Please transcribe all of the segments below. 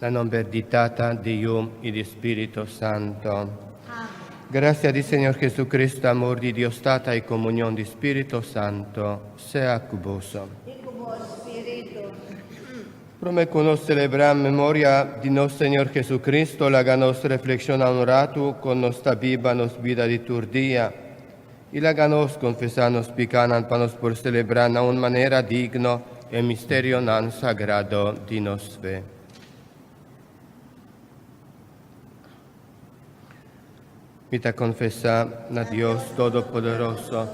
Na nomber di Tata, di Yu y di Spirito Santo. Gracia di Señor Jesucristo, amor di Dios Tata y comunión di Spirito Santo, sea cu boso. I ku bo spiritu. Prome ku nos selebrá memoria di nos Señor Jesucristo, laga nos reflekshoná un ratu kon nos ta biba nos bida di tur dia i laga nos konfesá nos pikanan pa nos por selebrá na un manera digno e misterionan sagrado di nos fe. Mi ta konfesá na Dios Todopoderoso,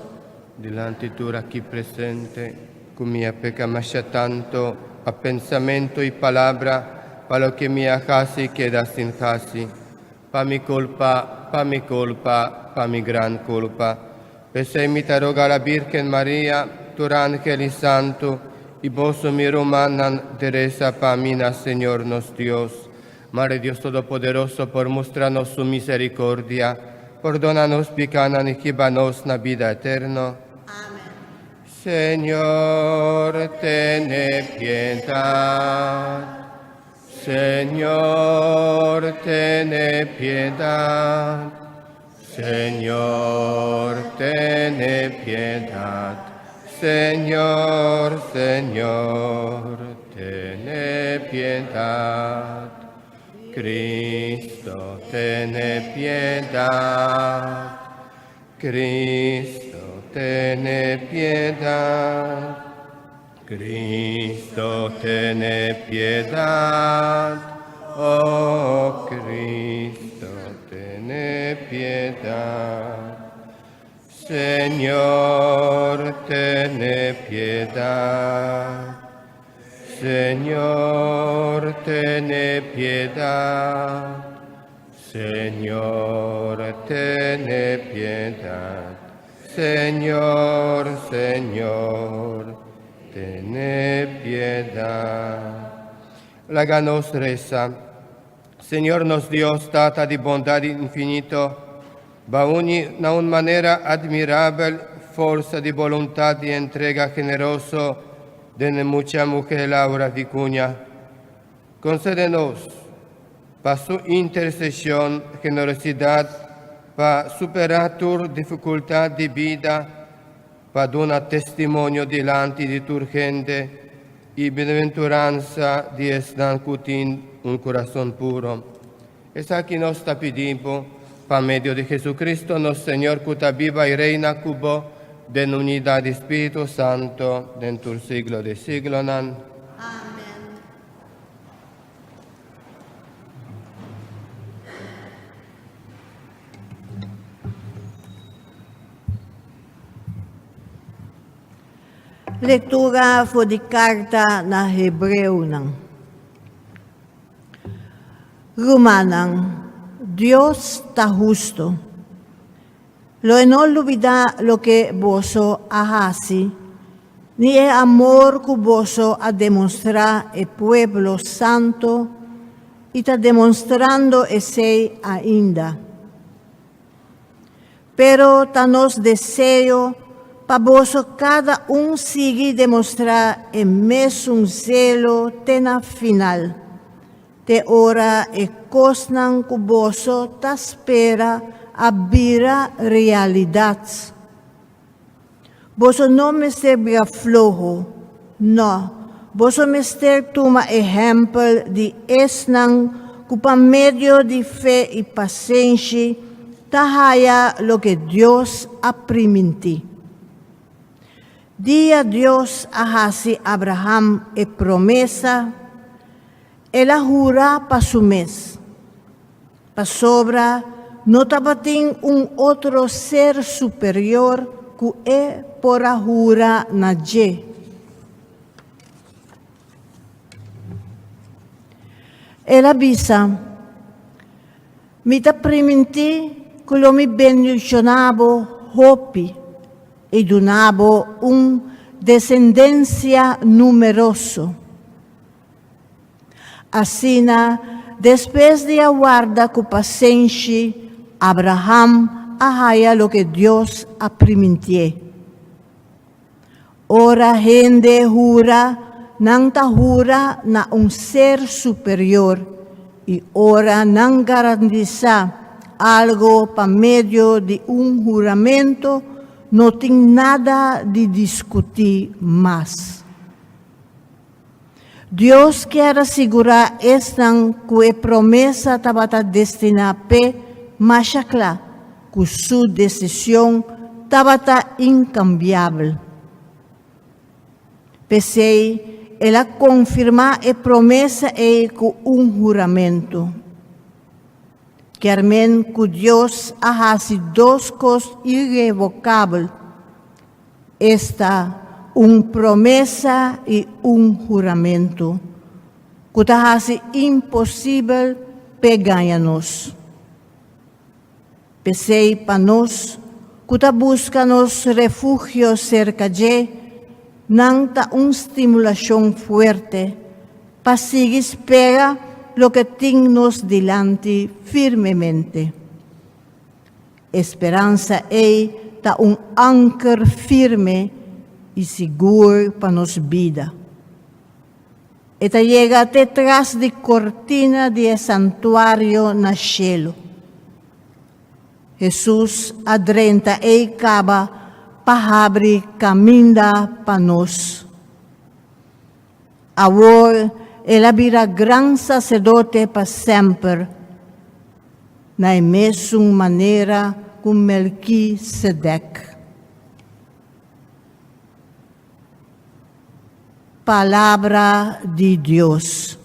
dilanti tur aki presente, ku mi a peka masha tantu pa pensamentu i palabra, pa loke mi a hasi i keda sin hasi, pa mi kulpa, pa mi kulpa, pa mi gran kulpa. P'esei mi ta roga la Birgen Maria, tur angel i santu, i boso mi rumannan, di resa pa mi na Señor nos Dios. Mare Dios Todopoderoso por mustra nos su misericordia, pordona nos picanan y hiba nos na bida eterno. Amen. Señor, tene piedad. Señor, tene piedad. Señor, tene piedad. Señor, Señor, tene piedad. Cristo, tene piedad. Cristo, tene piedad. Cristo, tene piedad. Oh Cristo, tene piedad. Señor, tene piedad. Señor, tene piedad. Señor, tene piedad. Señor, Señor, tene piedad. Laga nos resa. Señor nos Dios, Tata di bondad infinito, B'a uni na un manera admirabel forsa di boluntad i entrega generoso den e mucha muhe Laura Vicuña. Concede nos, pa su intercesion, generosidad pa supera tur dificultad di bida, pa duna testimonio dilanti di tur hende i bienaventuransa di esnan cu tin un curason puro. Esaki nos ta pidi bo pa medio di Jesucristo nos Señor cu ta biba y reina cu bo den unidad di Spiritu Santo den tur siglo di siglonan. Amen. Lectura for di carta na Hebreonan. Rumannan, Dios ta hustu. Lo e no lubidá loke boso a hasi, ni e amor ku boso a demostrá e pueblo santu i ta demostrando esei ainda. Pero ta nos deseo pa boso kada un sigui demostrá e mesun zelo te na final, te ora e kosnan ku boso ta spera a bira realidat. Boso no mester bira floho, no, boso mester tuma ehèmpel di esnan ku pa medio di fe i pasenshi ta haya loke Dios a primintí. Dia Dios a hasi Abraham e promesa, el a hura pa su mes. Pasobra no tabatin un otro ser superior ku e por a hura na dje. El a bisa, Mi ta primintí ku lo mi bendishoná bo hopi i duna bo un desendensia numeroso. Asina, despues di a warda ku pasenshi, Abraham a haya loke Dios a primintié. Ora hende hura, nan ta hura na un ser superior. I ora nan garantisá algo pa medio di un huramento, no tin nada di diskutí mas. Dios kier a sigurá esnan ku e promesa tabata destiná p'e masha kla ku su desishon tabata inkambiabel. P'esei, el a konfirmá e promesa ei ku un huramentu. Kier men ku Dios a hasi dos kos irevokabel, esta, un promesa i un huramentu, ku ta hasi imposibel p'e gaña nos. P'esei pa nos ku ta buska nos refugio serka dje, nan ta un stimulashon fuerte pa sigui spera loke tin nos dilanti firmemente. E speransa ei ta un anker firme i sigur pa nos bida. E ta yega te tras di kortina di e santuario na shelu. Hesus a drenta ei kaba pa habri kaminda pa nos. Awor el a bira gran saserdote pa semper, na e mesun manera ku Melkisedek. Palabra di Dios.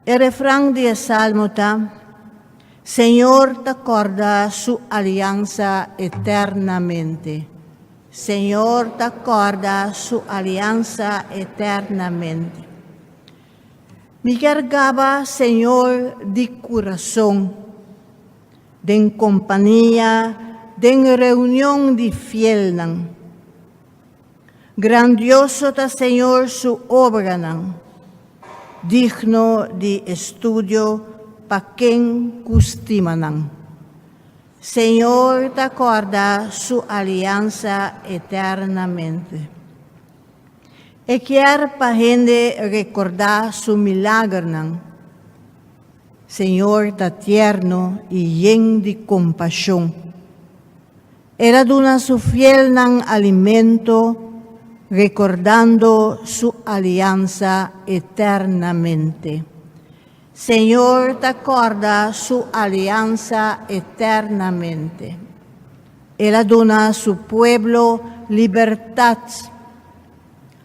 E refran di e salmo ta, Señor ta kòrda su aliansa eternamente. Señor ta kòrda su aliansa eternamente. Mi kier gaba Señor di kurason. Den kompania, den reunion di fielnan. Grandioso ta Señor su obranan, digno di estudio pa ken ku stima nan. Señor ta kòrda su aliansa eternamente. E kier pa hende rekordá su milagernan. Señor ta tierno i yen di kompashon. El a duna su fielnan alimento, rekordando su aliansa eternamente. Señor ta kòrda su aliansa eternamente. El a duna su pueblo libertat.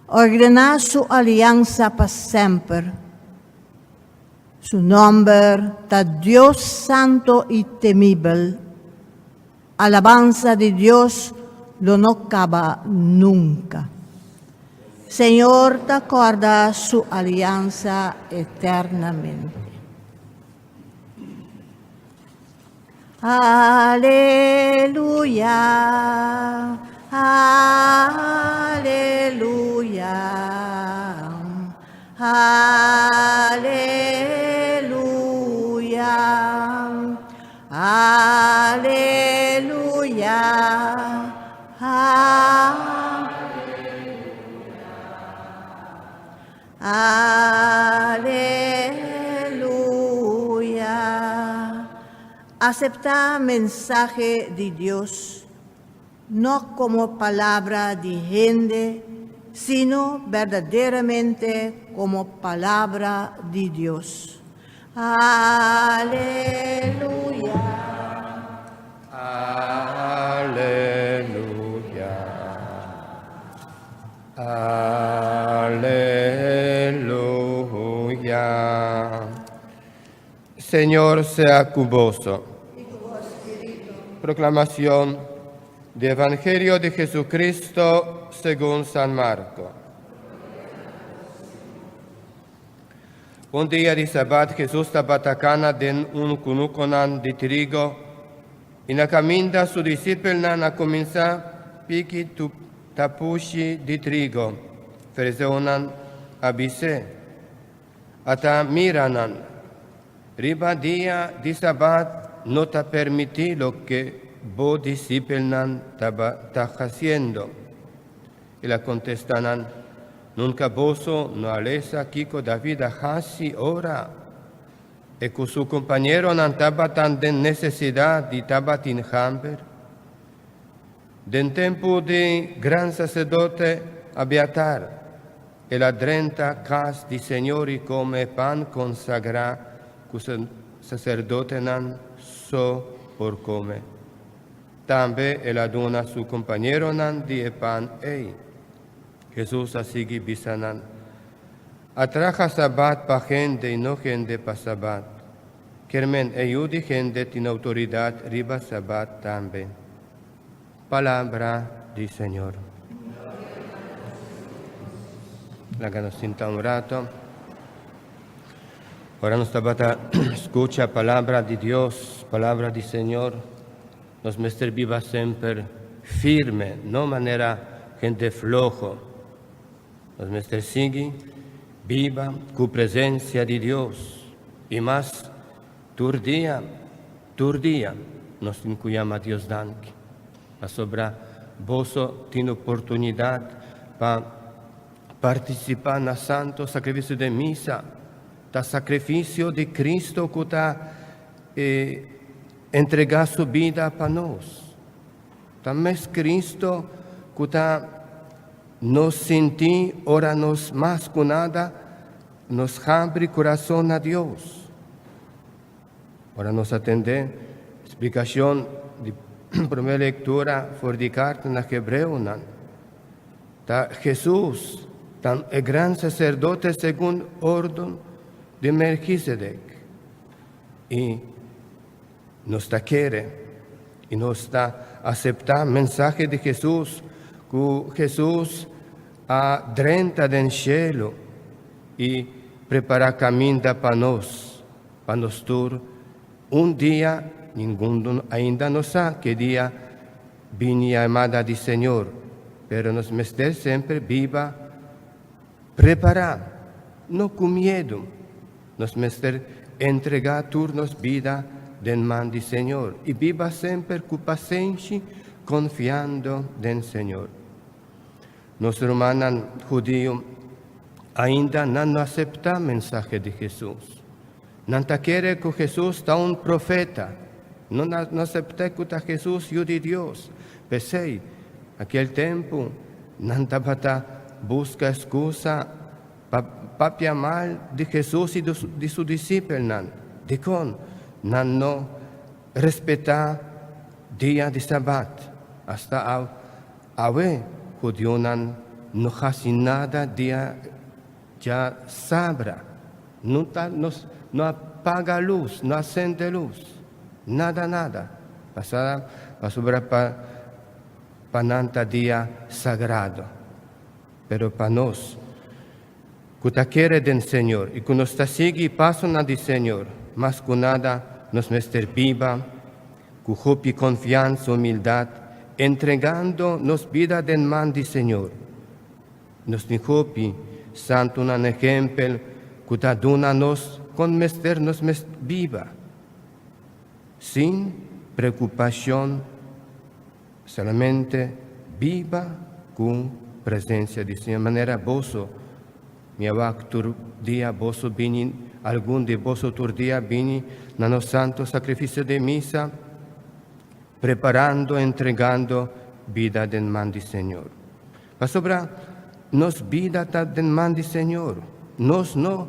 Ordená su aliansa pa semper. Su nòmber ta Dios Santo i Temibel. Alabansa di Dios lo no kaba nunka. Señor ta kòrda su aliansa eternamente. Aleluya, aleluya, aleluya, aleluya, Aleluya! Aseptá mensahe di Dios, no komo palabra di hende, sino berdaderamente komo palabra di Dios. Aleluya! Aleluya! Aleluya. Señor sea cu boso. Proclamación del Evangelio de Jesucristo según San Marco. Un dia di Sabat Jesus tabata kana den un kunukunan di trigo, i na kaminda su disipelnan a kuminsá piki tapushi di trigo. Fariseonan a bis'é, Ata mira nan, riba dia di Sabat no ta permití loke bo disipelnan ta hasiendo. El a kontestá nan, Nunka boso no a lesa kiko David a hasi ora e ku su kompañeronan tabatan den nesesidat i tabatin hamber? Den tempu di gran saserdote Abiatar, el a drenta kas di Señor i kome e pan konsagrá ku saserdotenan so por kome. Tambe el a duna su kompañeronan di e pan ei. Hesus a sigui bisa nan, A traha sabat pa hende i no hende pa sabat. Kier men e Yu di hende tin outoridat riba sabat tambe. Palabra di Señor. Laga nos sinta un rato. Ora nos tabata skucha palabra di Dios, palabra di Señor, nos mester biba semper firme, no manera hende floho. Nos mester sigui biba ku presensia di Dios i mas tur dia, tur dia nos tin ku yama Dios danki pasobra boso tin oportunidat pa partisipá na santo sakrifisio den misa. Ta sakrifisio di Kristo ku ta entregá su bida pa nos. Ta mes Cristo cu ta nos sinti ora nos mas cu nada nos habri curason na Dios. Ora nos atende splicacion di prome lectura for di carta na Hebreonan, ta Jesus ta e gran sacerdote segun orden di Melchizedek y Nos ta kere i nos ta aseptá mensahe di Hesus ku Hesus a drenta den shelu i prepará kaminda pa nos, pa nos tur un dia, ningun ainda no sa ke dia bini yamada di Señor, pero nos mester semper biba prepará, no ku miedu. Nos mester entregá tur nos bida den man di Señor i biba semper ku pasenshi konfiando den Señor. Nos rumannan hudiu ainda nan no aseptá mensahe di Hesus. Nan ta kere ku Hesus ta un profeta. No no asept'é ku ta Hesus Yu di Dios. P'esei, akel tempu nan tabata buska eskusa Pa papia mal di Hesus i di su disipelnan. Dikon nan no respetá dia di Sabat? Asta awe hudiunan no hasi nada dia djasabra. No ta no a paga lus, no a sende lus, nada nada. Pasobra pa nan ta dia sagrado. Pero pa nos, ku ta kere den Señor i ku nos ta sigui pasonan di Señor, mas ku nada nos mester biba ku hopi konfiansa, humildat, entregando nos bida den man di Señor. Nos tin hopi santunan ehempel ku ta duna nos kon mester nos mes biba, sin preokupashon. Solamente biba ku presensia di Señor. Manera boso, mi a wak tur dia boso bini, algun di boso tur dia bini na nos santo sakrifisio di misa, preparando, entregando bida den man di Señor. Pasobra nos bida ta den man di Señor. Nos no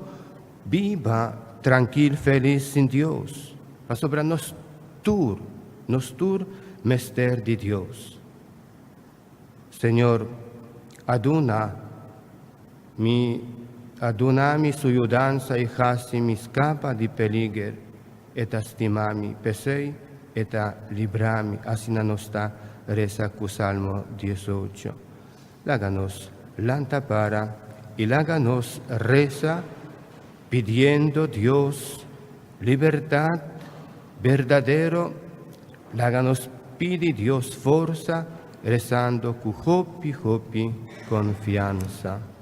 biba trankil, felis sin Dios. Pasobra nos tur, nos tur mester di Dios. Señor a duna mi a duna mi su yudansa i hasi mi skapa di peliger. E ta stima mi, p'esei e ta libra mi. Asina nos ta resa ku Salmo diesocho. Laga nos lanta para i laga nos resa pidiendo Dios libertat berdadero. Laga nos pidi Dios forsa rezando ku hopi hopi konfiansa.